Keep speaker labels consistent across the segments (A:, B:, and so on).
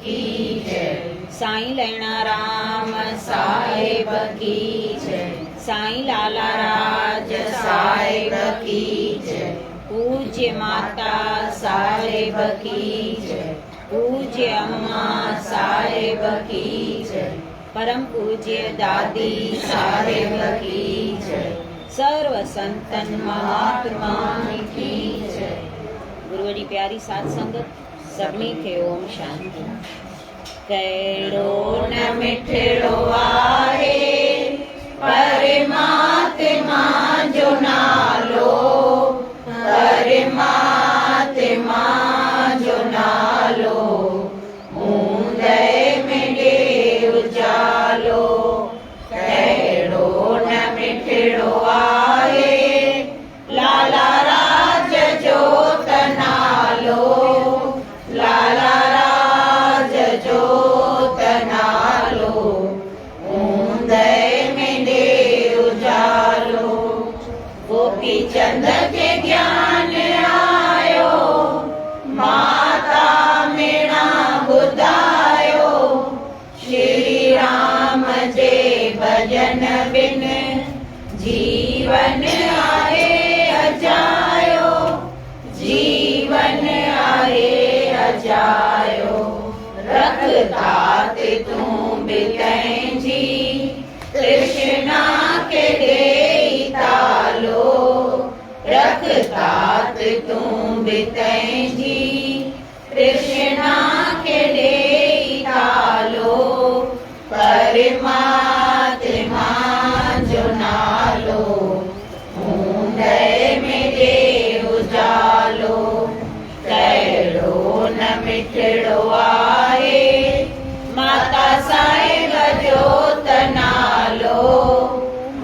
A: ڪي جئي. سائين ليڻا رام صاحب ڪي جئي. سائين لالا راج صاحب ڪي جئي. پوجيه ماتا صاحب ڪي جئي. پوجيه اما صاحب ڪي جئي. پرم پوجيه دادي صاحب ڪي جئي. سرو سنتن مهاتمان ڪي جئي. گروء جي پياري ساڌ سنگت سڀني کي اوم شانتي. ڪهڙو نه مٺڙو آهي پرماتما جو نالو، پرماتما جو نالو، اوندهه ۾ ڏي اجالو. ڪهڙو نه مٺڙو آهي لالا راج جو ته نالو، لالا راج جو ته نالو، اوندهه ۾ ڏي اجالو. گوپي چند کي گيان آيو، ماتا ميڻا ٻڌايو، شري رام جي ڀڄن بن جيون آهي اجايو، جيون آهي اجايو. رک تات تون به تنهنجي، ترشنا کي ڏيئي تالو، رک تات تون به تنهنجي، ترشنا کي ڏيئي تالو. پرماتما جو نالو اوندهه ۾ ڏي اجالو. ڪهڙو نه مٺڙو آهي ماتا صاحب جو ته نالو،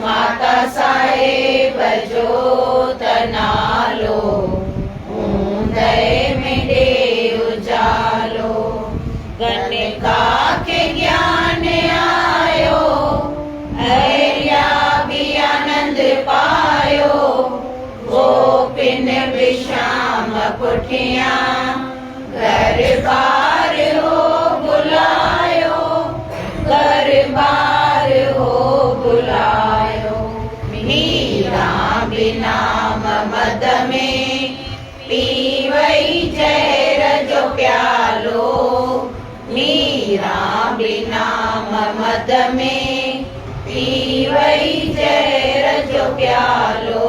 A: ماتا صاحب جو ته نالو، اوندهه ۾ ڏي اجالو. گنڪا کي گيان آيو، اهليا به آنند پايو، گوپين به شام پٺيان گهر بار هو بلايو، گهر بار هو بلايو. ميران به نام مد ۾ پي وئي زهر جو پيالو، ميران به نام مد ۾ پي وئي زهر جو پيالو.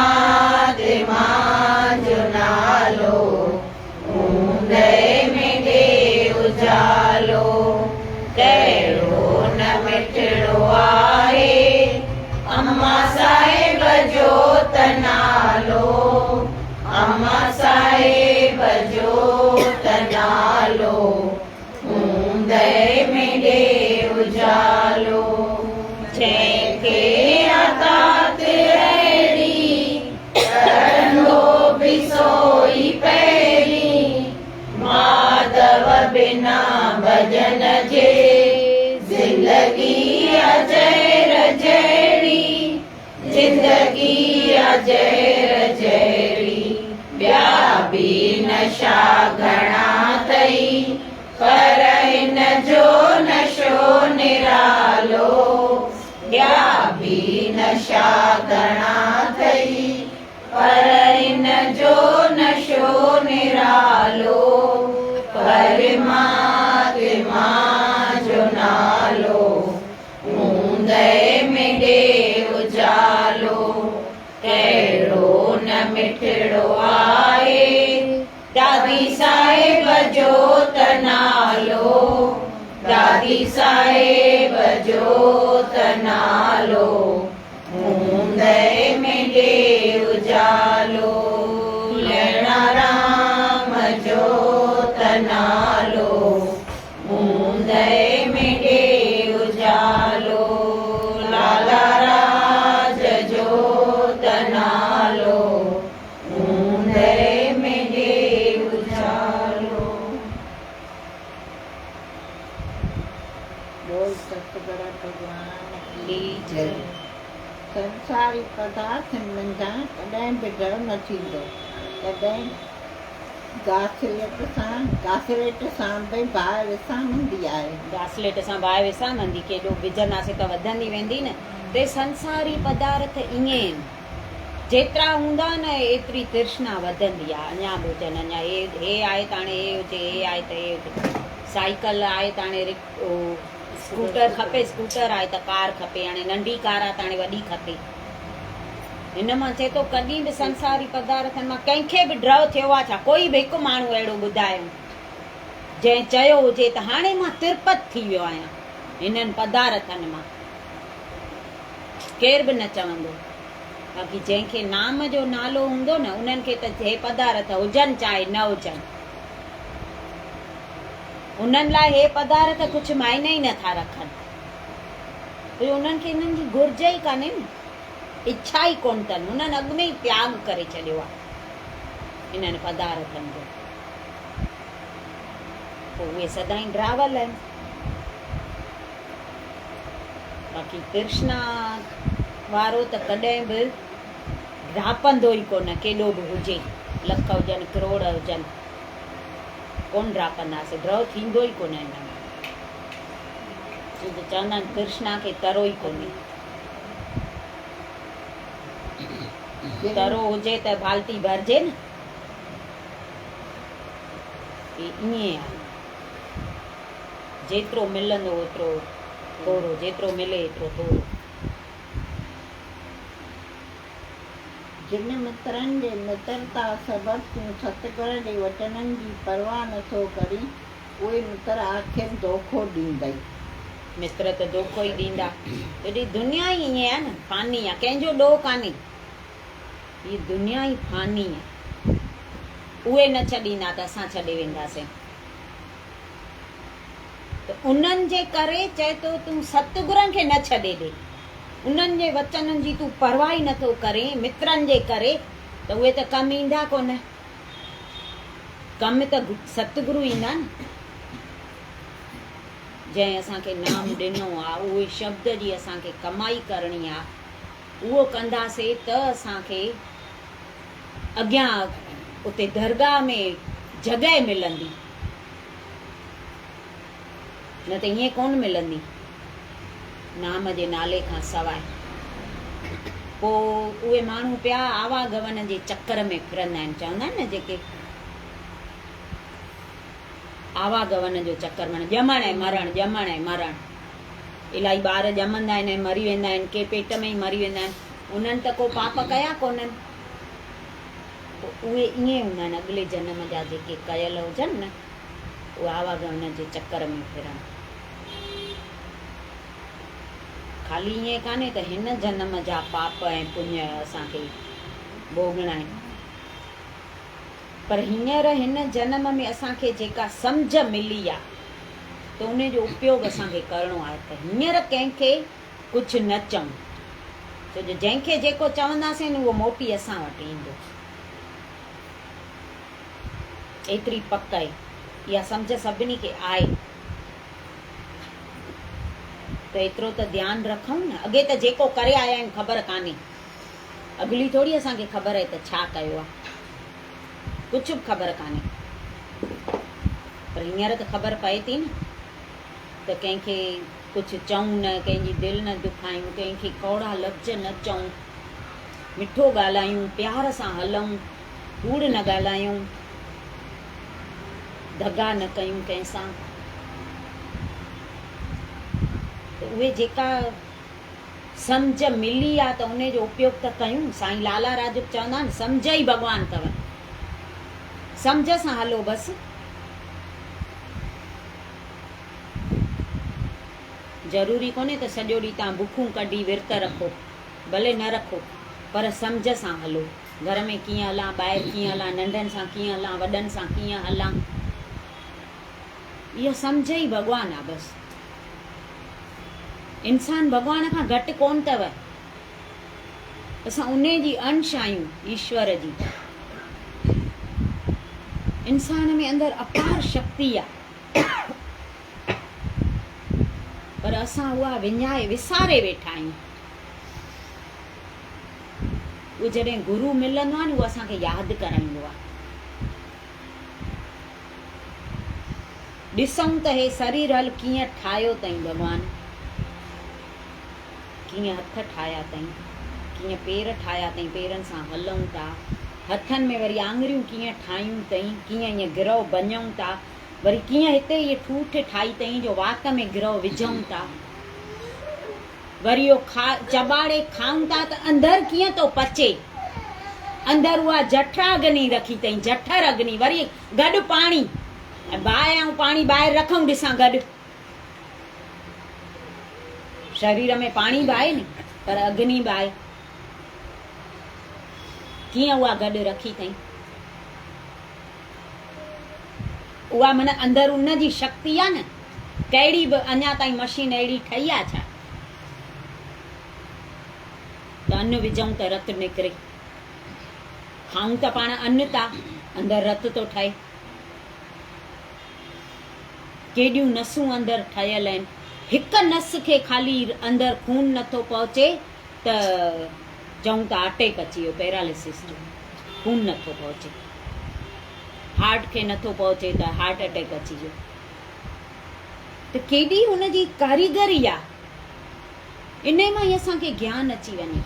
A: پرماتما جو نالو اوندهه ۾ ڏي اجالو. ڪهڙو نه مٺڙو آهي اما صاحب جو ته نالو، اما صاحب جو ته نالو، اوندهه ۾ ڏي اجالو. جنهن کي عطات اهڙي، ڪرندو به سو ئي پهرين. ماڌو بنا ڀڄن جي، زندگي آ زهر جهڙي، زندگي آ زهر جهڙي. ٻيا به نشا گهڻا اٿئي، پر هن جو نشو نرالو. ٻيا به نشا گهڻا اٿئي، پر هن جو نشو نرالو. پرماتما جو نالو اوندهه ۾ ڏي اجالو. ڪهڙو نه مٺڙو آهي دادي صاحب جو ته نالو، دادي صاحب جو ته نالو، اوندهه ۾ ڏي اجالو. ليڻا رام جو ته نالو اوندهه ۾ ڏي اجالو. لالا راج جو ته نالو اوندهه ۾ ڏي اجالو.
B: بول ستگرو ڀڳوان
A: ڪي جئي.
B: سنساري پدارٿن منجهان ڪڏهن به ڍء نه ٿيندو، ڪڏهن گاسليٽ سان گاسليٽ سان به باهه وسامندي آهي.
A: گاسليٽ سان باهه وسامندي، ڪيڏو وجهنداسين ته وڌندي ويندي نه. ته سنساري پدارٿ ائين آهن. جيترا هوندا نه ايتري ترشنا وڌندي آهي. اڃا به هجن اڃا هي هي آهي ته هاڻي هي هجي هي آهي ته هي هجي. سائيڪل آهي ته هاڻي اسڪوٽر کپي، اسڪوٽر آهي ته ڪار کپي، هاڻي ننڍي ڪار آهي ته هاڻي وڏي کپي. هن مان چئي ٿو ڪڏهن به سنساري پدارٿن مان ڪنهن کي به ڊرؤ ٿيو آهي ڇا؟ ڪوئي به هڪ ماڻهو اهڙو ٻڌايو جنهن چيو هجي ته هاڻي مان ترپت ٿي ويو آهيان هنن پدارٿن مان. ڪير به نه چوندو. باقي جنهن کي نام جو نالو هوندو نه انهن کي ته هي پدارٿ هجن چاهي نه هجن. انهن لاء هي پدارٿ ڪجهه معني ئي نه ٿا رکن. ڇو جو انهن کي انهن جي گهرج ئي ڪانهي نه، اڇا ئي ڪونه اٿن، انهن اڳ ۾ ئي تياڳ ڪري ڇڏيو آهي انهن پدارٿن جو. پوء اهي سدائين ڊراول آهن. باقي ترشنا وارو ته ڪڏهن به ڊاپندو ئي ڪونه، ڪيڏو به هجي، لک هجن، ڪروڙ هجن، ڪونه ڊاپنداسين، ڊرو ٿيندو ئي ڪونه هن ۾. ڇو ته چوندا آهن ڪرشنا کي ترو ئي ڪونهي. ترو هجي ته بالٽي ڀرجي نه. هي ائين آهي. جيترو ملندو اوترو ٿورو، جيترو ملي ايترو ٿورو.
B: جن مترن جي مترتا سبب تون ستگر جي وچنن جي پرواهه نٿو ڪرين، اهي متر آخر دوکو ڏيندئي.
A: متر ته دوکو ئي ڏيندا. سڄي دنيا ئي ائين آهي نه، فاني آهي، ڪنهن جو ڏوهه ڪانهي. هي دنيا ئي فاني آهي. اهي نه ڇڏيندا ته اسان ڇڏي وينداسين. ته انهن جي ڪري چئي ٿو تون ستگرن کي نه ڇڏي ڏي. انهن جي وچنن جي تون پرواهه ئي نٿو ڪرين، مترن جي ڪري ته اهي ته ڪم ايندا ڪونه. ڪم ته ستگرو ايندا نه، جنهن اسان کي نام ڏنو آ، اهي شبد جي اسان کي ڪمائي ڪرڻي آ، اهو ڪنداسي ته اسان کي اڳيان اتي درگاهه ۾ جڳهه ملندي، نه ته ائين ڪونه ملندي. نام جي نالي کان سواء پوء اهي ماڻهو پيا آواگون جي چڪر ۾ ڦرندا آهن. چوندا آهن نه جيڪي آواگون جو چڪر معنيٰ ڄمڻ ۽ مرڻ، ڄمڻ ۽ مرڻ. الاهي ٻار ڄمندا آهن ۽ مري ويندا آهن، ڪي پيٽ ۾ ئي مري ويندا آهن. انهن ته ڪو پاپ ڪيا ڪونهن. پوء اهي ائين هوندا آهن اڳلي جنم جا جيڪي ڪيل هجن نه اهي آواگون جي چڪر ۾ ڦرن. خالي ائين ڪانهي ته هن جنم جا پاپ ۽ پڃ اسان کي ڀوڳڻا آهن، پر هينئر هن جنم ۾ اسان کي جيڪا سمجهه ملي آهي ته ان جو اپيوگ اسان کي ڪرڻو آهي ته هينئر ڪنهن کي ڪجهه نه چئون، ڇو جو جنهن کي جيڪو چونداسين اهو موٽي اسان وٽ ايندو. ايتري پڪ آهي. اها سمجهه سڀني کي آهي. ته ايترو ته ڌيان رکون نه. اڳي ته جيڪو ڪري آيا آهيون خبر ڪانهي. اڳلي ٿوري اسان کي خبر آهي ته ڇا ڪيو آهي. ڪجهه به خبر ڪانهي. پر هينئر ته خبر پئي ٿي نه ته ڪنهن کي ڪجهه چئون نه، ڪنهن جي دل نه دکايون، ڪنهن کي ڪوڙا لفظ نه چئون، مٺو ڳالهايون، پيار سان هلون، ڪوڙ نه ڳالهايون. دغا نه ڪيون ڪنهن سان ته اهي جيڪا سمجهه ملي آ ته انهي جو اپيوگ ته ڪيون. سائين لالا راجڪ چوندا آهن سمجهه ئي ڀڳوان اٿو. سمجهه سان هلو بس. ضروري ڪونهي ته سڄو ڏينهن توهان بکون ڪڍي ورت رکو. ڀلي نه رکو پر سمجهه سان هلو. گهر ۾ ڪيئن هلان، ٻاهر ڪيئن هلان، ننڍن سان ڪيئن هلان، وڏن سان ڪيئن هلان. اها سمجهه ئي ڀڳوان آ بس. انسان ڀڳوان کان گهٽ ڪونه اٿو. اسان انهي جي انش آهيون، ايشور جي. انسان ۾ اندر اپار شڪتي آ. پر اسان اها وڃائي وساري ويٺا آهيون. اهو جڏهن گرو ملندو آهي نه اهو اسان کي ياد ڪرائيندو آهي. ڏسون ته هي سرير هل ڪيئن ٺاهيو اٿئين ڀڳوان، ڪيئن هٿ ٺاهيا اٿئين، ڪيئن پير ٺاهيا اٿئين، پيرن سان هلون ٿا، هٿن ۾ وري آڱريون ڪيئن ٺاهيون اٿئين، ڪيئن ائين گرهه بنيون ٿا، وري ڪيئن هتي اهي ٺوٺ ٺاهي اٿئين جو وات ۾ گرهه وجهون ٿا، وري اهو کا چٻاڙي کائون ٿا ته اندر ڪيئن ٿو پچي، اندر اها جٺراگني رکي اٿئين، جٺر اگني، وري گڏ پاڻي ۽ باهه ۽ پاڻي ٻاهر رکئون ڏسان گڏ. شرير ۾ پاڻي به آهي ني پر اگني به آهي. ڪيئن اها گڏ رکي اٿئين؟ اها معنيٰ اندر ان جي شڪتي آهي نه. ڪهڙي به اڃا تائين مشين اهڙي ٺهي آهي ڇا؟ ته ان وجهون ته رت نڪري. کائون ته پاڻ ان ٿا، اندر رت ٿو ٺهي. ڪيڏيون نسون اندر ٺهيل آهن. هڪ نس کي خالي اندر خون نٿو پهچي ته چئون ٿا اٽيڪ اچي ويو، پيراليسس جو، خون نٿو پهچي. هارٽ کي نٿو پهچي ته هارٽ اٽيڪ اچي ويو. ته ڪيڏي هن جي ڪاريگري آ. انهي مان ئي اسان کي گيان اچي وڃي.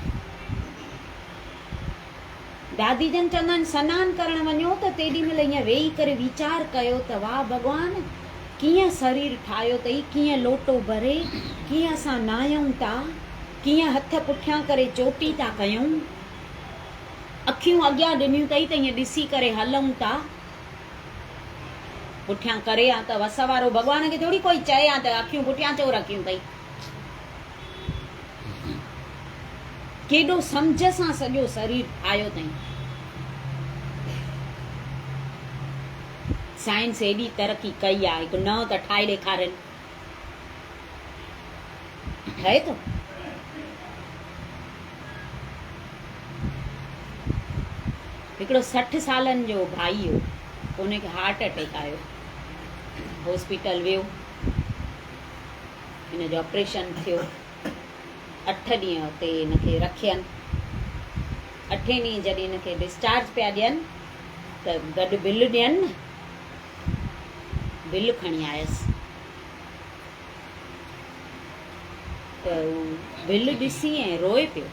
A: دادي جن چوندا آهن سنان ڪرڻ وڃو ته تيڏي مهل ائين ويهي ڪري ويچار ڪيو ته واهه ڀڳوان ڪيئن سرير ٺاهيو اٿئي، ڪيئن لوٽو ڀري، ڪيئن اسان ناهيون ٿا، ڪيئن هٿ پٺيان ڪري چوٽي ٿا ڪيون، اکيون اڳيان ڏنيون اٿئي ته ائين ڏسي ڪري هلون ٿا، پٺيان ڪري ها ته وس وارو ڀڳوان کي ٿوري ڪوئي چئي ها ته اکيون پٺيان ڇو رکيون اٿئي. ڪيڏو سمجهه سان سڄو سرير ٺاهيو اٿائين. سائنس ايڏي ترقي ڪئي آهي، هڪ نئون ته ٺاهي ڏيکارين. ٺهي ٿو؟ هڪڙو 60 سالن جو ڀائي هو، ان کي هارٽ اٽيڪ آيو، هاسپيٽل ويو. هن جو آپريشن ٿيو. اٺ ڏينهن اتي هن کي رکين. اٺين ڏينهن جڏهن هن کي ڊسچارج پيا ڏين ته گڏ بل ڏين نه، بل کڻي آيس ته هو بل ڏسي ۽ روئي پيو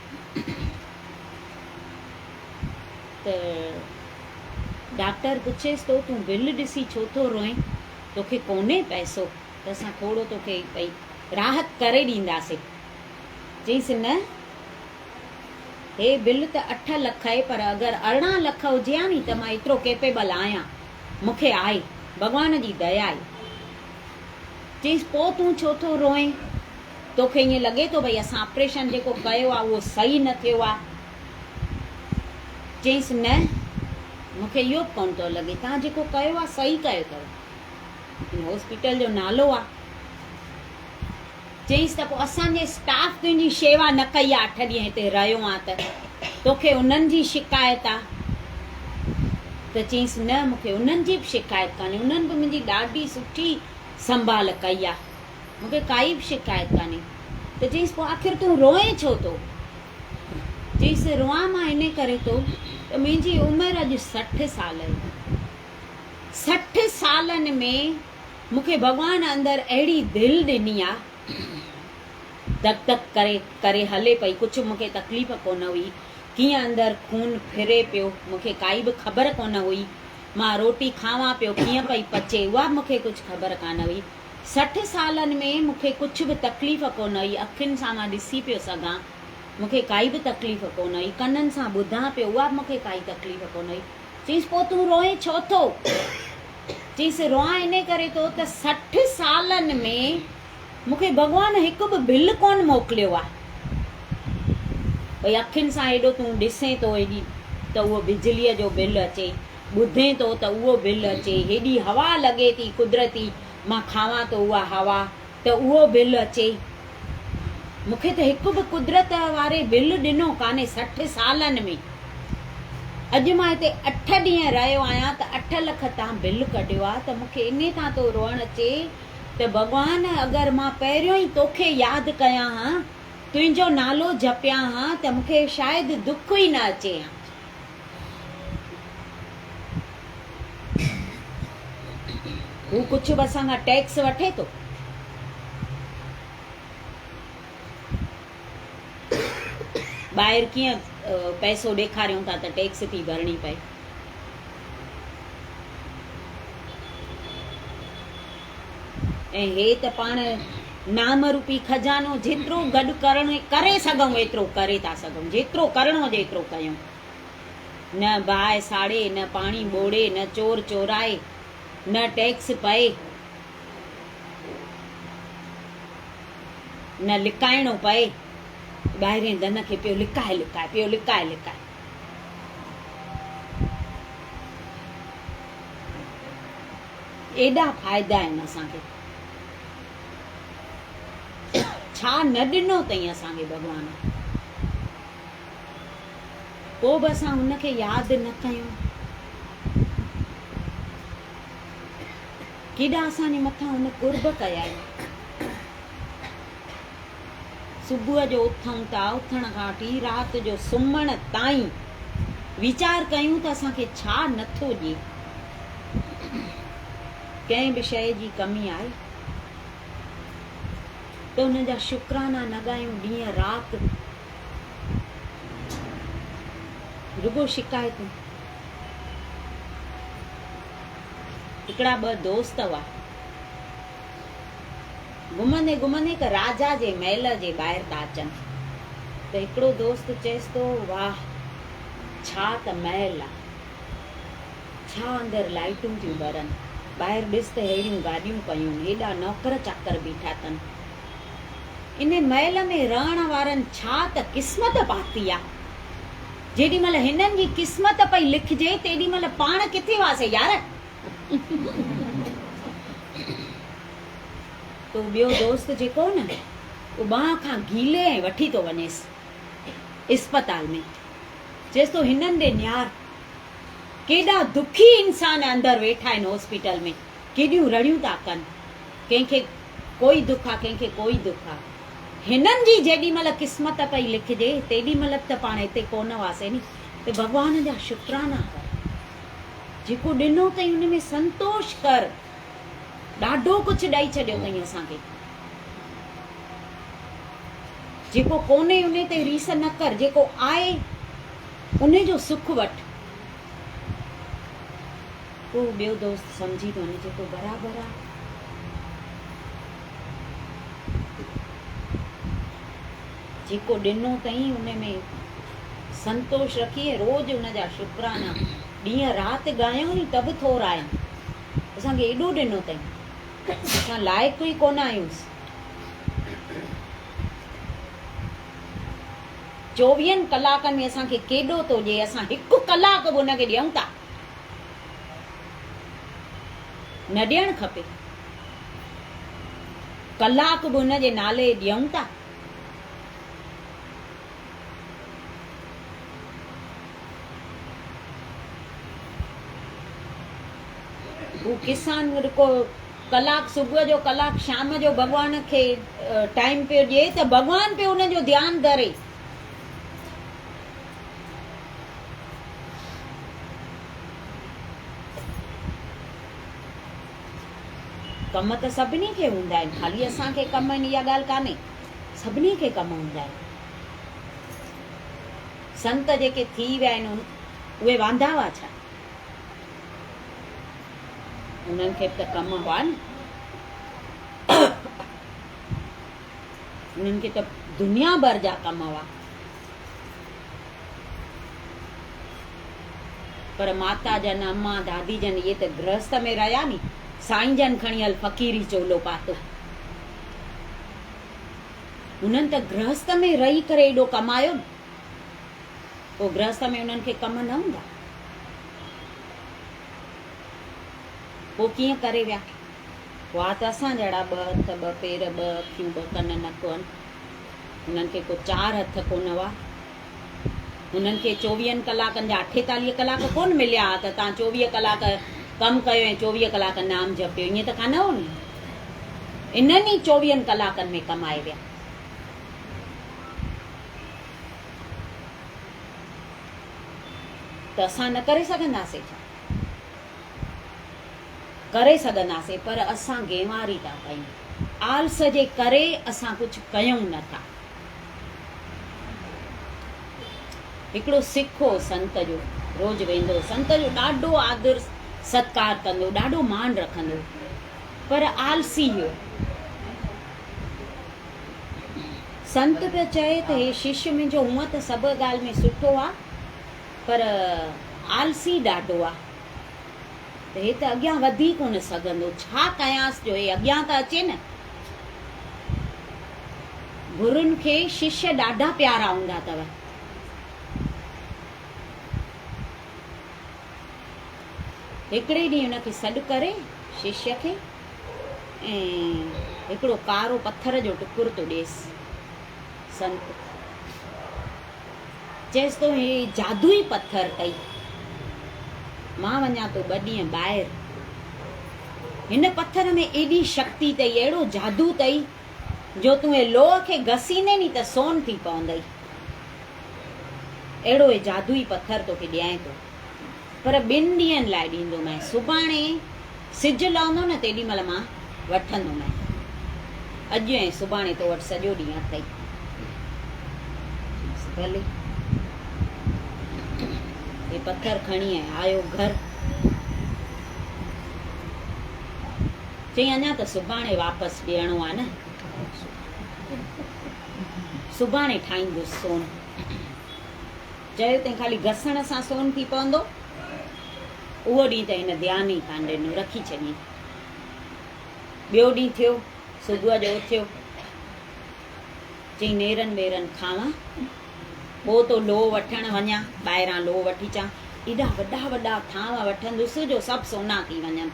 A: ته ڊاڪٽر پڇيس ٿو تون بل ڏسي ڇو ٿو روئين، توکي ڪونهي پئسو؟ ته اسان ٿورو توکي ڀئي راحت ڪري ڏينداسين. چيس نه، هي بل ته اٺ لک آهي پر اگر 18 لک هجي ها ني ته مان ايترو ڪيپيبل آهيان، مون کي آهي، ڀڳوان جي ديا آهي. چيس پوء تون ڇو ٿو روئين؟ توکي ائين لڳي ٿو ڀئي اسان آپريشن جيڪو ڪيو آهي اهو صحيح نه ٿيو آهي؟ چيس نه، مون کي اهو به ڪونه ٿو لڳي، توهان جيڪو ڪيو آهي صحيح ڪيو اٿو. هن هاسپيٽل جو نالو آ. چيائينس ته پوء اسان جي اسٽاف تنهنجي شيوا نه ڪئي آ اٺ ڏينهن هتي رهيو آن ته توکي انهن جي شڪايت آ؟ ته چيائينس نه مون کي انهن جي به شڪايت ڪانهي انهن به منهنجي ڏاڍي سٺي سنڀال ڪئي آ مون کي ڪائي به شڪايت ڪانهي. ته چيائينس پوء آخر تون روئين ڇو ٿو؟ چيائينس روئان مان انهي ڪري ٿو ته منهنجي عمر اڄ 60 سال آهي. 60 سالن ۾ مون کي ڀڳوان اندر اهڙي دل ڏني آ، دڪ دڪ ڪري ڪري هلي پئي، ڪجهه مون کي تڪليف ڪونه هئي، ڪيئن اندر خون ڦري پيو، مون کي ڪائي به خبر ڪونه هئي، مان روٽي کاوان پيو ڪيئن پئي پچي، اها به مون کي ڪجهه خبر ڪانه هئي، 60 سالن ۾ مون کي ڪجهه به تڪليف ڪونه هئي، اکين سان مان ڏسي پيو سگهان، مون کي ڪائي به تڪليف ڪونه هئي، ڪنن سان ٻڌان پيو، اها به مون کي ڪائي تڪليف ڪونه هئي. چيس پوء تون روئين ڇو ٿو؟ چيس روئان انهي ڪري ٿو ته 60 سالن ۾ مون کي ڀڳوان هڪ به بل ڪونه موڪليو آ. ڀئي اکين سان ايڏو تون ڏسين ٿو ايڏي ته اهو بجليء جو بل اچي، ٻڌين ٿو ته اهو بل اچي، هيڏي هوا لڳي ٿي قدرتي مان کاوان ٿو اها هوا ته اهو بل اچي. مون کي ته هڪ به قدرت واري بل ڏنو ڪانهي 60 سالن ۾. اڄ مان هتي اٺ ڏينهن رهيو آهيان ته اٺ لک تان بل ڪڍيو آ ته مون کي انهي تان ٿو روئڻ اچي ته ڀڳوان اگر مان پهريون ئي توکي ياد ڪيان ها، تنهنجو نالو جپيان ها ته مون کي شايد دک ئي نه اچي ها. هو ڪجهه به اسان کان ٽيڪس وٺي ٿو؟ ٻاهر ڪيئن پئسو ڏيکاريون ٿا ته ٽيڪس ٿي ڀرڻي پئي. ۽ هي ته پاڻ نام روپي خزانو جيترو گڏ ڪرڻ ڪري سگهون ايترو ڪري ٿا سگهون، جيترو ڪرڻو هجي ايترو ڪيون. نه باهه ساڙي، نه پاڻي ٻوڙي، نه چور چورائي، نه ٽيڪس پئي، نه لڪائڻو پئي. ٻاهرين ڌن کي پيو لڪائي لڪائي، پيو لڪائي لڪائي. ايڏا فائدا آهن اسان کي. ڇا نه ڏنو اٿئي اسان کي ڀڳوان. پوء به اسان هن کي ياد نه ڪيون. ڪيڏا اسان جي مٿان هن قرب ڪيا آهن. صبح جو اٿون ٿا، اٿڻ کان وٺي رات جو سمهڻ تائين ويچار ڪيون ته اسان کي ڇا نه ٿو ڏئي. ڪنهن به شيء جي ڪمي آهي ته ان جا شڪرانا نه ڳايون ڏينهن رات رڳو شڪايتون. هڪڙا ٻه دوست هئا. گهمندي گهمندي هڪ راجا جي محل جي ٻاهر ٿا اچن ته هڪڙو دوست چئيس ٿو، واهه! ڇا ته محل آ. ڇا اندر لائيٽون ٿيون ٻرن. ٻاهر ڏس ته ههڙيون گاڏيون پيون، هيڏا نوڪر چاڪر بيٺا اٿن. انهي محل ۾ رهڻ وارن ڇا ته قسمت پاتي آ. جيڏي مهل هنن جي قسمت پئي لکجي، تيڏي مهل پاڻ ڪٿي هئاسين يار؟ تو ٻيو دوست جيڪو هو نه، اهو ٻانهن کان گهيلي ۽ وٺي ٿو وڃيس اسپتال ۾. چيس ٿو هنن ڏي نهار، ڪيڏا دکي انسان اندر ويٺا آهن هاسپيٽل ۾، ڪيڏيون رڙيون ٿا ڪن، ڪنهن کي ڪوئي دک آ، ڪنهن کي ڪوئي دک آ. هنن جي جيڏي مهل قسمت پئي لکجي، تيڏي مهل به ته پاڻ هتي ڪونه هئاسين ني. ته ڀڳوان جا شڪرانا ڪر. جيڪو ڏنو اٿئي ان ۾ سنتوش ڪر. ڏاڍو ڪجهه ڏئي ڇڏيو اٿئي اسان کي. جيڪو ڪونهي ان تي ريس نه ڪر، جيڪو آهي ان جو سک وٺ. پوء ٻيو دوست سمجهي ٿو وڃي جيڪو برابر آ. جيڪو ڏنو اٿئي ان ۾ سنتوش رکي ۽ روز ان جا شڪرانا ڏينهن رات ڳايون ني ته به ٿورا آهن. اسان کي ايڏو ڏنو اٿئي، اسان لائق ئي ڪونه آهيونس. چوويهن ڪلاڪن ۾ اسان کي ڪيڏو ٿو ڏئي، اسان هڪ ڪلاڪ به ان کي ڏيون ٿا؟ نه ڏيڻ کپي. ڪلاڪ به ان جي نالي ڏيون ٿا؟ هو ڪسان رڳو ڪلاڪ صبح جو ڪلاڪ شام جو ڀڳوان کي ٽائيم پيو ڏئي ته ڀڳوان پيو ان جو ڌيان ڌري. ڪم ته سڀني کي هوندا آهن، خالي اسان کي ڪم آهن اها ڳالهه ڪانهي، سڀني کي ڪم هوندا آهن. سنت جيڪي ٿي ويا آهن اهي واندا هئا ڇا؟ انهن کي به ته ڪم هئا نه. انهن کي ته دنيا ڀر جا ڪم هئا. پر ماتا جن، اما، دادي جن اهي ته گرهست ۾ رهيا ني. سائين جن کڻي هل فقيري چولو پاتو. انهن ته گرهست ۾ رهي ڪري ايڏو ڪمايو نه. پوء گرهست ۾ انهن کي ڪم نه هوندا؟ پوء ڪيئن ڪري ويا؟ هئا ته اسان جهڙا ٻه هٿ، ٻه پير، ٻه اکيون، ٻه ڪن، نڪ هئن. انهن کي ڪو چار هٿ ڪونه هئا. هنن کي چوويهن ڪلاڪن جا اٺيتاليهه ڪلاڪ ڪونه مليا ها ته توهان چوويهه ڪلاڪ ڪم ڪيو ۽ چوويهه ڪلاڪ نام جپيو، ائين ته ڪانه هو ني. انهن ئي چوويهن ڪلاڪن ۾ ڪمائي ويا. ته اسان نه ڪري سگهنداسين ڇا؟ ڪري سگهنداسين پر اسان گينواري ٿا ڪيون. آلس جي ڪري اسان ڪجهه ڪيون نه ٿا. هڪڙو سک هو سنت جو، روز ويندو هو. سنت جو ڏاڍو آدر ستڪار ڪندو هو، ڏاڍو مان رکندو هو، پر آلسي هيو. سنت پيو چئي ته هي شش منهنجو هونء ته سڀ ڳالهه ۾ سٺو آ، پر آلسي ڏاڍو آ، ته هي ته اڳيان وڌي ڪونه سگهندو، ڇا ڪيانس جو هي اڳيان ته اچي نه. گرن کي شش ڏاڍا پيارا هوندا اٿو. هڪڙي ڏينهن هن کي سڏ ڪري شش کي ۽ هڪڙو ڪارو پٿر جو ٽڪر ٿو ڏيس. سنت چيس ٿو هي جادوئي پٿر اٿئي. مان وڃان ٿو ٻه ڏينهن ٻاهر. هن پٿر ۾ ايڏي شڪتي اٿئي، اهڙو جادو اٿئي جو تون هي لوهه کي گهسيندين ئي ته سون ٿي پوندئي. اهڙو هي جادوئي پٿر توکي ڏيانء ٿو. پر ٻن ڏينهن لاء ڏيندومانء. سڀاڻي سج لهندو نه تيڏي مهل مان وٺندومانء. اڄ ۽ سڀاڻي تو وٽ سڄو ڏينهن اٿئي. چيس ڀلي. هي پٿر کڻي ۽ آيو گهر. چيائين اڃا ته سڀاڻي واپس ڏيڻو آ نه. سڀاڻي ٺاهيندس سون. چيو تنهن خالي گسڻ سان سون ٿي پوندو. اهو ڏينهن ته هن ڌيان ئي ڪانه ڏنو، رکي ڇڏيائين. ٻيو ڏينهن ٿيو، صبح جو اٿيو. چيائين نيرن ويرن کاوان، پوء ٿو لوهه وٺڻ وڃان، ٻاهران لوهه وٺي اچان. ايڏا وڏا وڏا ٿانو وٺندس جو سڀ سونا ٿي وڃن.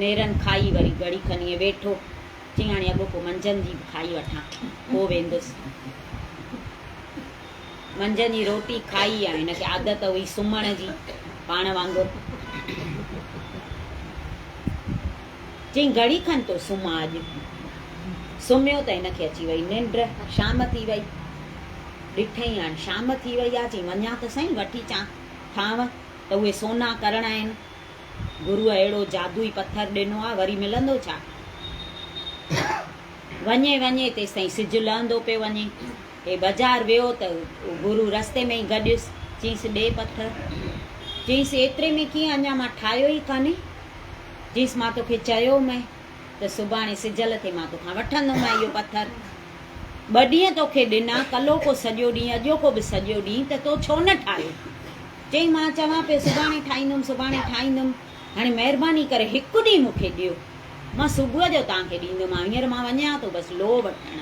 A: نيرن کائي وري گهڙي کن ائين ويٺو. چيائين هاڻي اڳو پوء منجهند جي به کائي وٺان، پوء ويندس. منجهند جي روٽي کائي ۽ هن کي عادت هئي سمهڻ جي پاڻ وانگر. چيائين گهڙي کن ٿو سمهان اڄ. سمهيو ته هن کي اچي وئي ننڊ. شام ٿي وئي. ڏٺئين هاڻ شام ٿي وئي آ. چيائين وڃان ته سهين وٺي اچان ٿانو ته اهي سونا ڪرڻا آهن. گروء اهڙو جادوئي پٿر ڏنو آ، وري ملندو ڇا؟ وڃي وڃي تيستائين سج لهندو پيو وڃي. هي بزار ويو ته گرو رستي ۾ ئي گڏيس. چيس ڏي پٿر. چيس ايتري ۾ ڪيئن اڃا مان ٺاهيو ئي ڪانهي. چيس مان توکي چيو مئي ته سڀاڻي سج لٿي مان توکان وٺندومانء اهو پٿر. ٻه ڏينهن توکي ڏنا، ڪلهوڪو سڄو ڏينهن اڄوڪو به سڄو ڏينهن ته تو ڇو نه ٺاهيو؟ چيائين، مان چوان پيو سڀاڻي ٺاهيندم، سڀاڻي ٺاهيندم، هاڻي مهرباني ڪري هڪ ڏينهن مون کي ڏيو، مان صبح جو توهان کي ڏيندومانء، هينئر مان وڃان ٿو بس لوهه وٺڻ.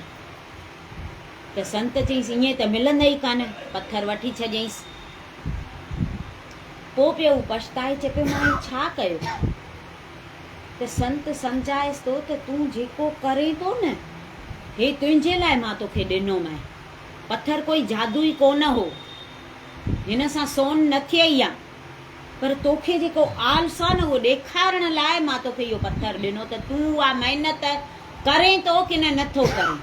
A: ته سنت چيائينس، ائين ته ملندئي ڪانه، پٿر وٺي ڇڏيائينس. پوء پيو هو پڇتائي، چئي پيو مان هي ڇا ڪيو؟ ته سنت سمجهائيس ٿو ته تون جيڪو ڪرين ٿو نه، هي تنهنجي لاء مان توکي ڏنومانء، پٿر ڪوئي جادوئي ڪونه هو. هن سان سون نه ٿئي ها، پر توکي جيڪو آلس آ نه اهو ڏيکارڻ لاء مان توکي اهو پٿر ڏنو ته تون اها محنت ڪرين ٿو ڪي نه نٿو ڪرين.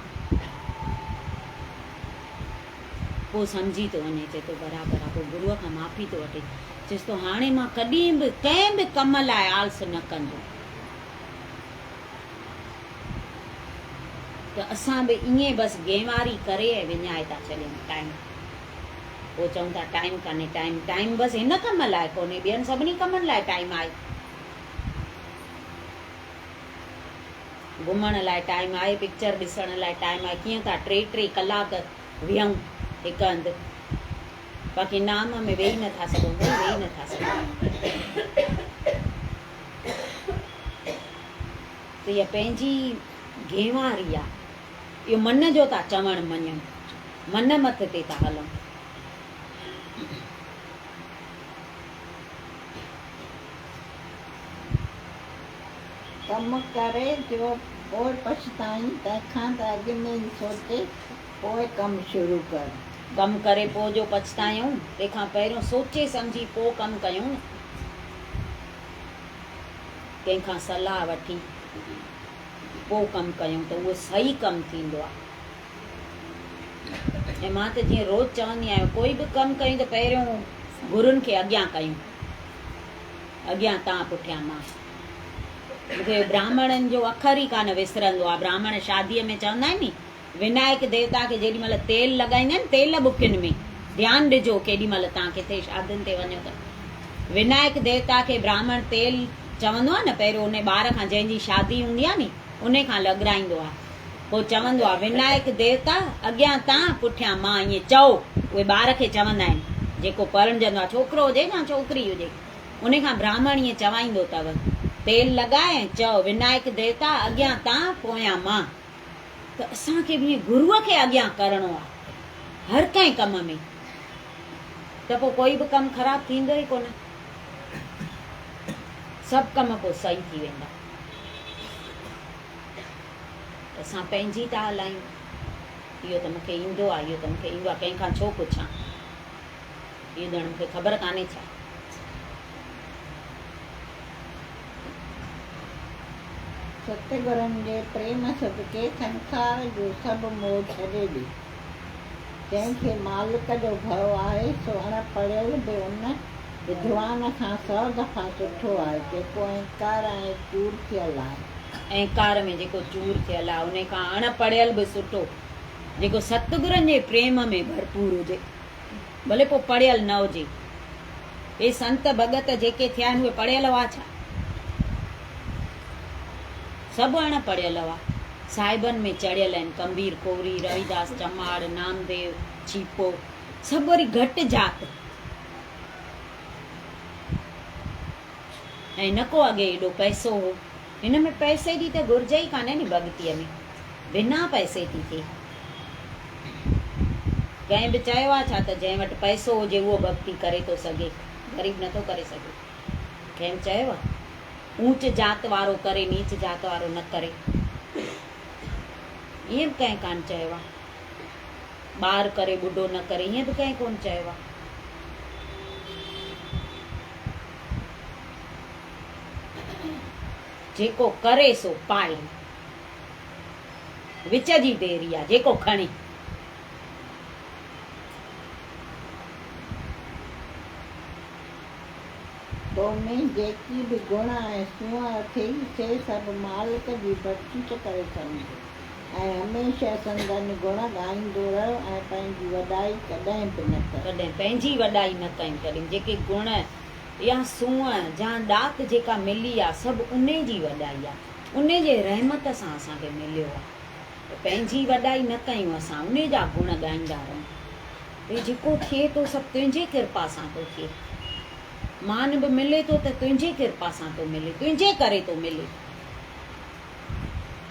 A: پوء سمجهي ٿو وڃي، چئي ٿو برابر آ. پوء گروء کان معافي ٿو وٺي، چيس ٿو هاڻي مان ڪڏهن به ڪنهن به ڪم لاء آلس نه ڪندو. ته اسان به ائين بس گينواري ڪري ۽ وڃائي ٿا ڇڏيون ٽائيم. پوء چئون ٿا ٽائيم ڪانهي ٽائيم، ٽائيم بس هن ڪم لاء ڪونهي ٻين سڀني ڪمن لاء ٽائيم آهي. گهمڻ لاء ٽائيم آهي، پڪچر ڏسڻ لاء ٽائيم آهي، ڪيئن ٿا ٽي ٽي ڪلاڪ ويهون هڪ هنڌ، باقي نام ۾ ويهي نٿا سگهون، ڀئي ويهي نٿا سگهون. ته اها پنهنجي گينواري آ. اهو من جو ٿا چوڻ مڃون. من مت تي ٿا هلون.
B: ڪم ڪري جو پوء پڇتائين، تنهن کان ته اڳ ۾ ئي سوچي پوء ڪم شروع ڪر.
A: ڪم ڪري پوء جو پڇتايون، تنهن کان پهريون سوچي سمجهي پوء ڪم ڪيون نه. ڪنهن کان صلاح وٺي پوء ڪم ڪيون ته اهو صحيح ڪم ٿيندو آهي. ۽ مان ته جيئن روز چوندي آهيان ڪوئي به ڪم ڪيون ته پهريون گرن کي اڳيان ڪيون. اڳيان تان پٺيان مان. مون کي براهمڻن جو اکر ئي ڪانه وسرندو آ. براهمڻ شاديء ۾ چوندا آهن ني، ونايڪ ديوتا کي جيڏي مهل تيل لڳائيندا آهن، تيل ٻڪين ۾، ڌيان ڏجو ڪيڏي مهل تان ڪٿي شادين تي وڃو ته ونايڪ ديوتا کي براهمڻ تيل چوندو آ نه پهريون انهي ٻار کان جنهن جي شادي هوندي آ ني انهي کان لڳرائيندو آ. پوء چوندو آ، ونايڪ ديوتا اڳيان تان پٺيان مان ائين چئو. اهي ٻار کي چوندا آهن، جيڪو پرڻجندو آ، ڇوڪرو هجي يا ڇوڪري هجي، انهي کان براهمڻ ائين چوائيندو اٿو، تيل لڳاء ۽ چئو، ونايڪ ديوتا اڳيان تان پويان مان. ته اسان کي به ائين گروء کي اڳيان ڪرڻو آ، هر ڪنهن ڪم ۾، ته پوء ڪوئي به ڪم خراب ٿيندو ئي ڪونه. سڀ ڪم پوء صحيح ٿي ويندا. اسان پنهنجي ٿا هلايون. اهو ته مون کي ايندو آهي، اهو ته مون کي ايندو آهي، ڪنهن کان ڇو پڇان؟ اهو ڄڻ مون کي خبر ڪانهي ڇا؟
B: ستگرن جي پريم صدقي سنسار جو سڀ موهه ڇڏي ڏي. جنهن کي مالڪ جو ڀؤ آهي، سو اڻ پڙهيل به ان ودوان کان سؤ دفعا سٺو آهي، جيڪو اهنڪار ۽ چور ٿيل آهي.
A: اهنڪار ۾ جيڪو چور ٿيل آهي، انهي کان اڻ پڙهيل به سٺو، جيڪو ستگرن جي پريم ۾ ڀرپور هجي، ڀلي پوء پڙهيل نه هجي. اهي سنت ڀڳت جيڪي ٿيا آهن، اهي پڙهيل هئا ڇا؟ سڀ اڻ پڙهيل هئا. صاحبن ۾ چڙهيل آهن، ڪنبير ڪوري، رويداس چماڙ، نامديو ڇيپو، سڀ وري گهٽ ذات. ۽ نه ڪو اڳي ايڏو پئسو هو. هن ۾ پئسي جي ته گهرج ئي ڪانهي ني ڀڳتيء ۾ بنا پئسي ٿي ٿئي. ڪنهن به چيو آ ڇا ته جنهن وٽ پئسو هجي اهو ڀڳتي ڪري ٿو سگهي، غريب نٿو ڪري سگهي. ڪنهن به چيو آ؟ اونچ ذات وارو ڪري نيچ ذات وارو نه ڪري. ائين به ڪنهن ڪانه چيو آ. ٻار ڪري ٻڍو نه ڪري ائين به ڪنهن ڪونه چيو آ. جيڪو ڪري سو پائي. وچ جي ديري آ جيڪو کڻي.
B: تو ۾ جيڪي به گڻ ۽ سونهن اٿئي، سي سڀ مالڪ جي بخشش ڪري سمجهه، ۽ هميشه سندن گڻ ڳائيندو رهه ۽ پنهنجي وڏائي ڪڏهن به نه ڪر.
A: ڪڏهن پنهنجي وڏائي نه ڪيون ڪڏهن جيڪي گڻ يا سونهن جا ڏات جيڪا ملي آ سڀ انهي جي وڏائي آ انهي جي رحمت سان اسان کي مليو آ ته پنهنجي وڏائي نه ڪيون اسان انهي جا گڻ ڳائيندا رهون ته جيڪو ٿئي ٿو سڀ تنهنجي ڪرپا سان ٿو ٿئي مان به ملي ٿو ته تنهنجي ڪرپا سان ٿو ملي تنهنجي ڪري ٿو ملي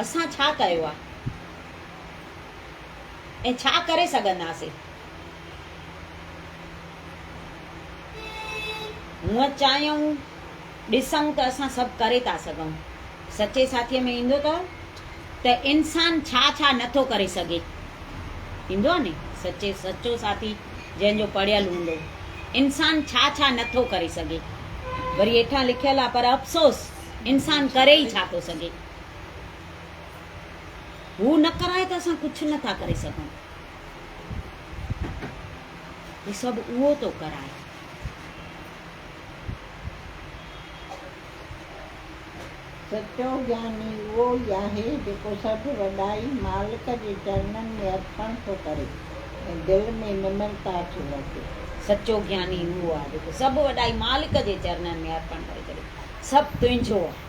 A: اسان ڇا ڪيو آ ۽ ڇا ڪري سگهنداسين. هونء چاهيون، ڏسون ته اسان سڀ ڪري ٿا سگهون. سچي ساٿيء ۾ ايندو اٿو ته انسان ڇا ڇا نه ٿو ڪري سگهي. ايندو آهي ني سچي سچو ساٿي جنهن جو پڙهيل هوندو. انسان ڇا ڇا نه ٿو ڪري سگهي. وري هيٺان لکيل آهي پر افسوس انسان ڪري ئي ڇا ٿو سگهي. هو نه ڪرائي ته اسان ڪجهه نه ٿا ڪري سگهون. هي سڀ اهو ٿو ڪرائي.
B: سچو گياني اهو ئي آهي، جيڪو سڀ وڏائي مالڪ جي چرنن ۾ ارپڻ ٿو ڪري ۽ دل ۾ نمرتا ٿو رکي.
A: سچو گياني اهو آهي، جيڪو سڀ وڏائي مالڪ جي چرنن ۾ ارپڻ ڪري ڇڏي. سڀ تنهنجو آهي.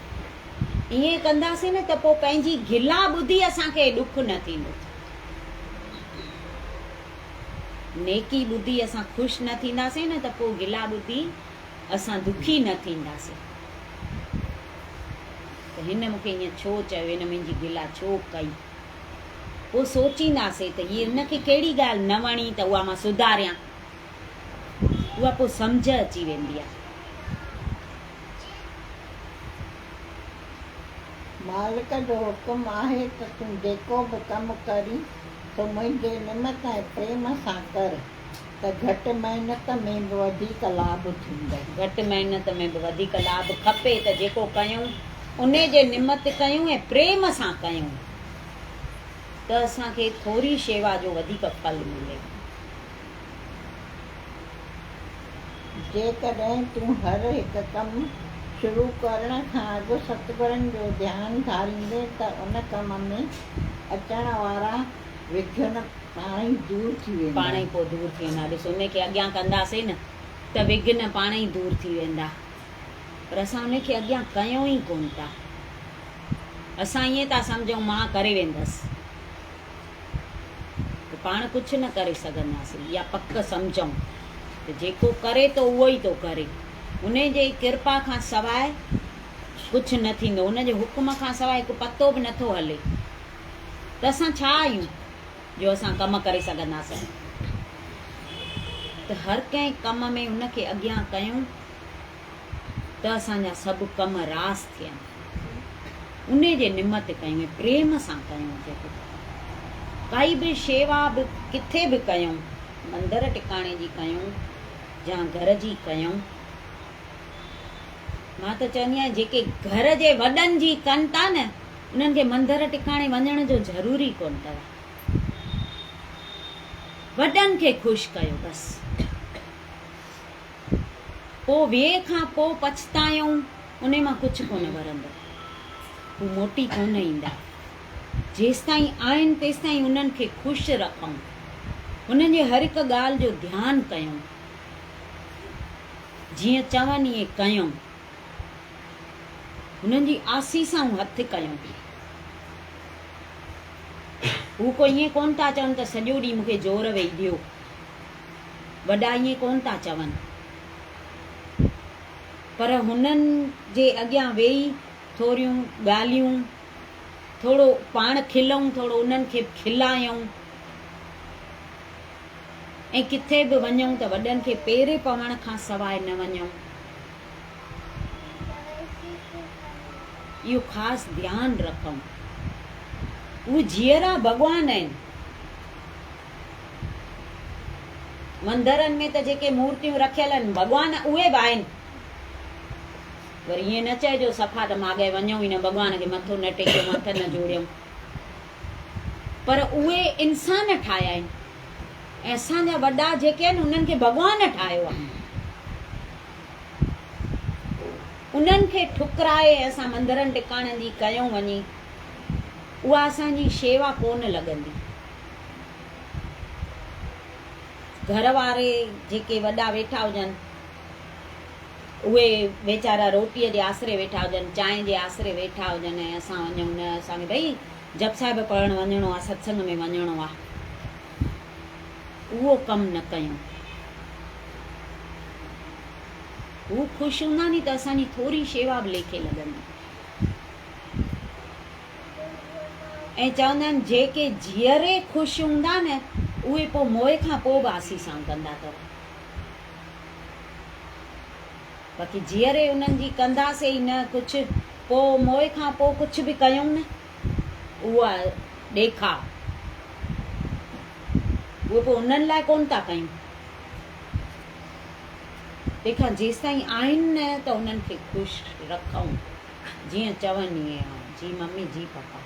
A: ائين ڪنداسين نه ته پوء پنهنجي گلا ٻڌي اسان کي ڏک نه ٿيندو. نيڪي ٻڌي اسان خوش نه ٿينداسين نه ته پوء گلا ٻڌي اسان دکي نه ٿينداسين ته هن مون کي ائين ڇو چيو، هن منهنجي گلا ڇو ڪئي. پوء سوچينداسين ته هيء هن کي ڪهڙي ڳالهه نه وڻي ته اها مان سڌاريان. اها پوء سمجهه اچي ويندي آهي.
B: مالڪ جو حڪم آهي ته تون جيڪو به ڪم ڪرين سو منهنجي نمت ۽ پريم سان ڪر ته گهٽ محنت ۾ به وڌيڪ لاڀ ٿيندو.
A: گهٽ محنت ۾ به وڌيڪ لاڀ کپي ته جيڪو ڪيون انهي جي نمت ڪيون ۽ پريم سان ڪيون ته اسان کي ٿوري شيوا جو وڌيڪ ڦل ملي.
B: جيڪڏهن تون هر هڪ ڪم شروع ڪرڻ کان اڳ ستگرن جو ڌيان ڌاريندين ته ان ڪم ۾ اچڻ وارا وگهن پاڻ ئي دور ٿي ويندا.
A: پاڻ ئي پوء دور ٿي ويندا. ڏس ان کي اڳيان ڪنداسين نه ته وگهن پاڻ ئي دور ٿي ويندا. پر اسان ان کي اڳيان ڪيون ئي ڪونه ٿا. اسان ائين ٿا سمجهون مان ڪري ويندس ته پاڻ ڪجهه نه ڪري سگهنداسين. اها پڪ سمجهون ته جيڪو ڪري ٿو اهو ئي ٿو ڪري. ان جي ڪرپا کان سواء ڪجهه نه ٿيندو. ان جي حڪم کان سواء هڪ پتو به نٿو هلي. ته اسان ڇا آهيون جو اسان ڪم ڪري سگهنداسين. ته هر ڪنهن ڪم ۾ ان کي اڳيان ڪيون ته اسان جا سڀ ڪم راس ٿين. ان جي نمت ڪيون ۽ پريم سان ڪيون جيڪو ڪائي به شيوا به ڪٿي به ڪيون، مندر ٽڪاڻي جي ڪيون يا گهر جي ڪيون. مان ته چوندي آهيان جيڪي گهر جي وڏن جي ڪن ٿا نه انهن کي مندر ٽڪاڻي وڃڻ جو ضرور ئي ڪونه اٿو. وڏن کي خوش ڪيو بس. پوء ويهه کان پوء پڇتايون انهي مان ڪجهه ڪونه ورندو. هو موٽي ڪونه ايندا. جيستائين آهن تيستائين انهن کي خوش رکون. انهن جي هر هڪ ڳالهه جو ڌيان ڪيون. جيئن چون ائين ڪيون. انهن جي آسيسائون هٿ ڪيون. هو ڪو ائين ڪونه ٿا چون ته سڄو ڏينهن مون کي زور ويهي ڏيو. وڏا ائين ڪونه ٿا چون. پر هنن جي اڳيان ويهي ٿوريون ڳالهيون، ٿورو پاڻ کلون، ٿورو انهن کي به کلايون ۽ ڪٿي به وڃون ته وڏن کي پيري پوڻ کان سواء نه وڃون. اهو خاص ڌيان رکون. اهي جيئرا ڀڳوان آهن. مندرن ۾ ته جيڪي مورتيون رکيل آهن ڀڳوان اهي به آهن. وري ائين نه چئجو صفا ته ماڳهين وڃون ئي نه ڀڳوان کي مٿو نه ٽيڪيون هٿ نه جوڙيون. پر اهي انسان ٺاهيا آهن ۽ اسان جا وڏا جيڪي آهن انهن کي ڀڳوان ٺاهيو آهي. انهن کي ٺڪرائي ۽ اسان مندرن ٽڪاڻن جي ڪيون وڃي اها اسان جي شيوا ڪونه لڳندي. گهر واري جيڪي وڏا ويٺا هجن اهي ويچارا روٽيء جي آسري ويٺا هجن، چانهه جي آسري ويٺا هجن ۽ اسان وڃون نه اسان کي ڀئي جپ صاحب پڙهڻ وڃڻو آ، ستسنگ ۾ وڃڻو آ. اهو ڪم نه ڪيون. هو خوش هوندا ني ته اسان جي ٿوري شيوا به ليکي لڳندي. ۽ چوندا آهن جيڪي جيئري خوش هوندا نه اهي پوء موئي کان پوء به آسيسائون ڪندا اٿو. باقي جيئري انهن جي ڪنداسي ئي نه ڪجهه پوء موئي کان پوء ڪجهه به ڪيون نه اهو آهي ڏيکاء. اهو پوء انهن لاء ڪونه ٿا ڪيون. تنهن کان جيستائين آهن نه ته انهن کي خوش رکون. جيئن چون ائين آ. جي ممي جي پپا.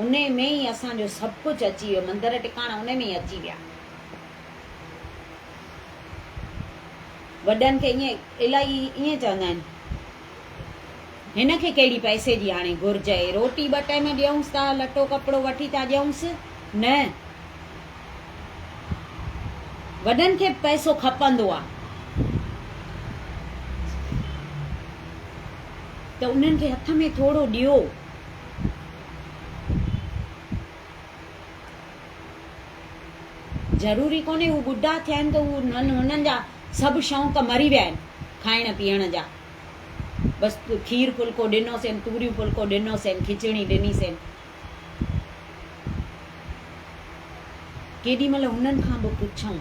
A: انهي ۾ ئي اسان جو سڀ ڪجهه اچي ويو. مندر ٽڪاڻا انهي ۾ ئي اچي ويا. وڏن کي ائين الائي ائين چوندا آهن. هن کي ڪهڙي پئسي جي هاڻي گهرج اهي. روٽي ٻه ٽائيم ڏيونس ٿا، لٽو ڪپڙو وٺي ٿا ڏيونس. نه. وڏن کي به پئسو کپندو آ ته انهن کي هٿ ۾ ٿورو ڏيو. ضروري ڪونهي هو ٻڍا ٿيا آهن ته هو هنن جا سڀ شوق مري ويا آهن کائڻ پيئڻ جا. بس کير ڦلڪو ڏنوسين، توريون ڦلڪو ڏنوسين، کچڙي ڏنيسين. ڪيڏي مهل هنن کان به پڇون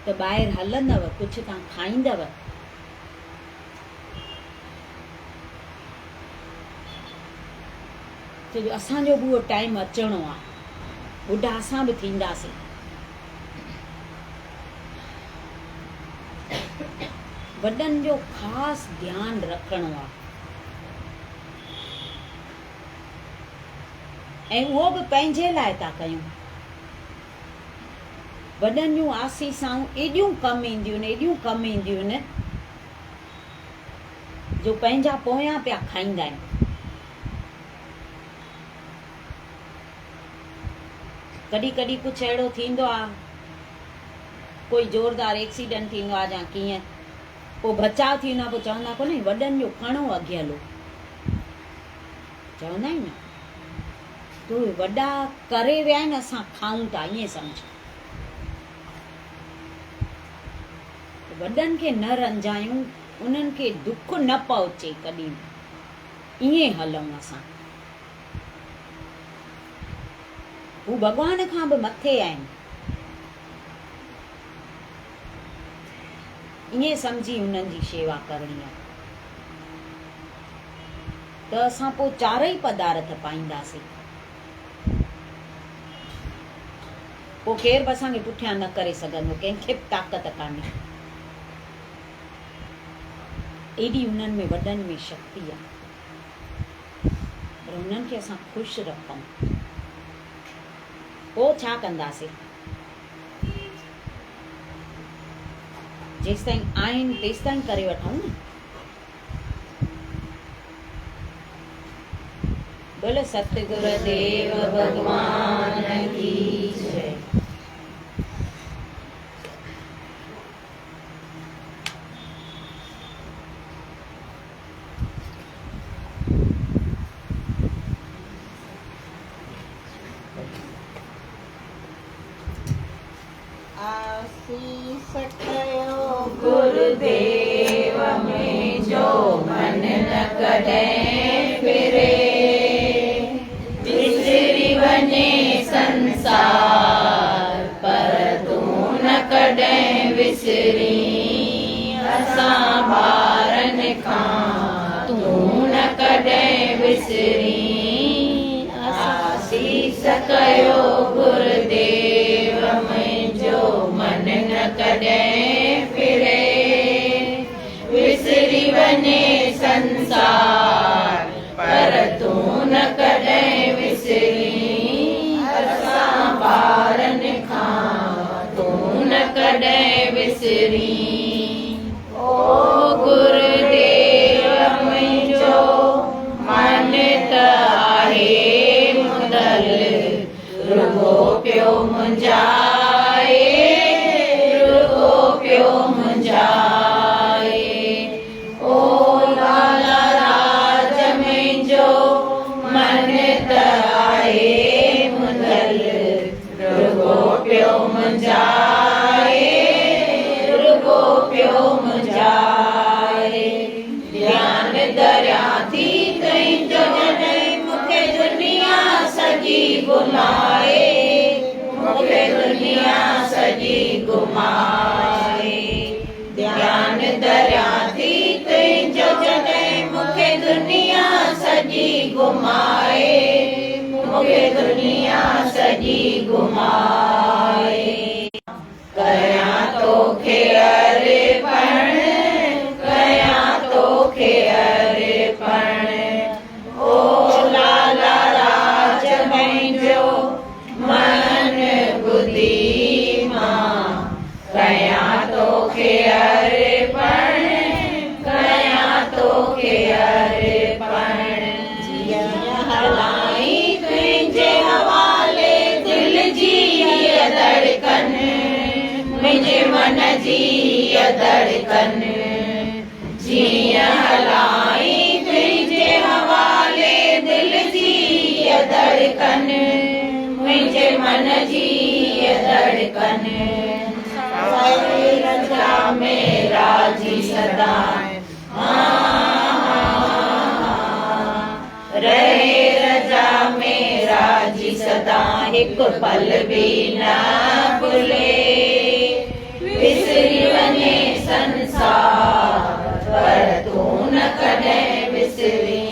A: ته ٻاهر هلندؤ، ڪجهه تان کائيندؤ؟ ڇو جو اسان جو به اهو ٽائيم اچڻو آ، ٻڍا اسان به ٿينداسين. وڏن جو خاص ڌيان رکڻو آ. ۽ اهو به پنهنجي لاء ٿا ڪيون. وڏن جون آسيسائون ايڏيون ڪم اينديون آهن، ايڏيون ڪم اينديون آهن جو پنهنجا پويان پيا کائيندا آهن. ڪڏهن ڪڏهن ڪجهه اهڙو ٿيندو آهي، ڪوئي زوردار ايڪسيڊنٽ ٿيندو آهي يا ڪيئن، پوء بچاء ٿي ويندو آهي، پوء چوندا ڪونهي وڏن جو ڪڻو اگهيل هو. چوندا آهن نه ته اهي وڏا ڪري ويا آهن اسان کائون ٿا ائين سمجهه. وڏن کي نه رنجايون، انهن کي دک نه پهچي ڪڏهن به، ائين هلون اسان. هو ڀڳوان کان به مٿي آهن. ائين سمجهي انهن جي شيوا ڪرڻي آهي ته اسان پوء چارئي پدارٿ پائينداسين. پوء ڪير به اسان کي پٺيان نه ڪري سگهندو، ڪنهن کي به طاقت ڪانهي. ايڏي انهن ۾ وڏن ۾ شڪتي آهي. پر انهن کي اسان خوش رکون. پوء ڇا ڪنداسين؟ جيستائين آهن تيستائين ڪري وٺون نه. بول ستگر ديو ڀڳوان ڪي جئي.
B: آسيس ڪيو
C: گرديو منهنجو من نه ڪڏهن ڦري، وسري وڃي سنسار پر تون نه ڪڏهن وسرين، اسان ٻارن کان تون نه ڪڏهن وسرين. آسيس ڪيو گرديو منهنجو من نه ڪڏهن ڦري، وسري وڃي سنسار پر تون نه ڪڏهن وسرين، اسان ٻارن کان تون نه ڪڏهن وسرين. او گرديو منهنجو من ته آهي مدل، رڳو پيو منجهائي، رڳو پيو منجهائي. او لالا راج منهنجو من ته آهي مدل، رڳو پيو منجهائي، رڳو پيو منجهائي. ڌيان ڌريان ٿي تنهنجو جڏهن مون کي دنيا سڄي گهمائي، مون کي دنيا سڄي گهمائي. ڌيان ڌريان ٿي تنهنجو جڏهن مون کي دنيا سڄي گهمائي، مون کي دنيا سڄي گهمائي. ڪيان توکي ارپڻ، ڪيان توکي ارپڻ. او لالا راج منهنجو من ٻڌي مان ڪيان توکي ارپڻ، ڪيان توکي ارپڻ. جيئن هلائين تنهنجي حوالي دل جي هيء ڌڙڪن، منهنجي من جي هيء ڌڙڪن. جيئن هلائين تنهنجي حوالي دل جي هيء ڌڙڪن، منهنجي من جي هيء ڌڙڪن. سائي رضا ۾ راضي سدا رهي رضا ۾ راضي سدا، هڪ پل به نه ڀلي. وسري وڃي سنسار پر تون نه ڪڏهن وسرين،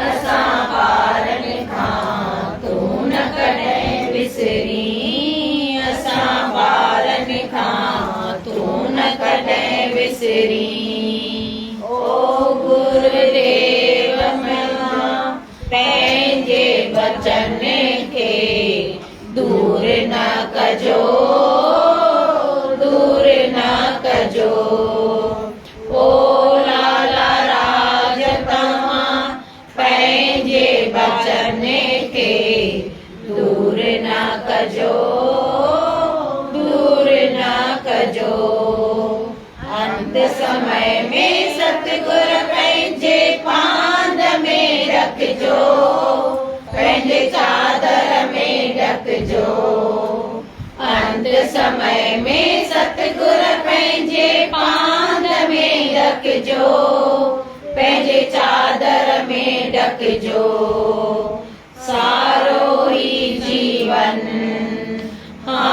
C: اسان ٻارن کان تون نه ڪڏهن وسرين، اسان ٻارن کان تون نه ڪڏهن وسرين. او گرديو مهان پنهنجي بچن کي دور نه ڪجو. ڪجو. او لالا راج توهان پنهنجي بچن کي دور نه ڪجو، دور نه ڪجو. انت سمي ۾ ستگر پنهنجي پاند ۾ رکجو، پنهنجي چادر ۾ ڍڪجو. انت سمي ۾ ستگر پنهنجي پاند ۾ رکجو، پنهنجي چادر ۾ ڍڪجو. سارو ئي جيون ها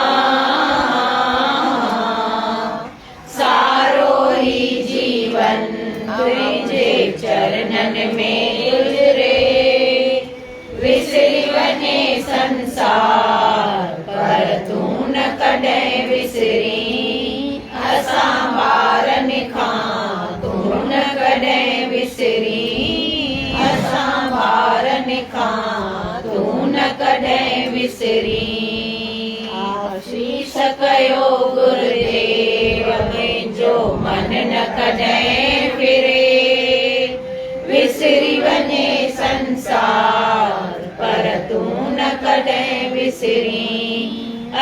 C: سارو ئي جيون تنهنجي چرنن ۾ گذري. وسري وڃي سنسار پر تون نه ڪڏهن وسرين. اسان ٻارن کان تون نه ڪڏهن وسرين. اسان ٻارن کان تون نه ڪڏهن وسرين. آشيش ڪيو گرديو منهنجو من نه ڪڏهن ڦري. وسري وڃي سنسار پر تون نه ڪڏهن وسرين.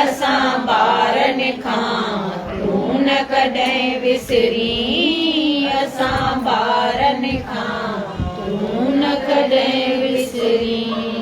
C: اسان ٻارن کان تون نه ڪڏهن وسرين. اسان ٻارن کان تون نه ڪڏهن وسرين.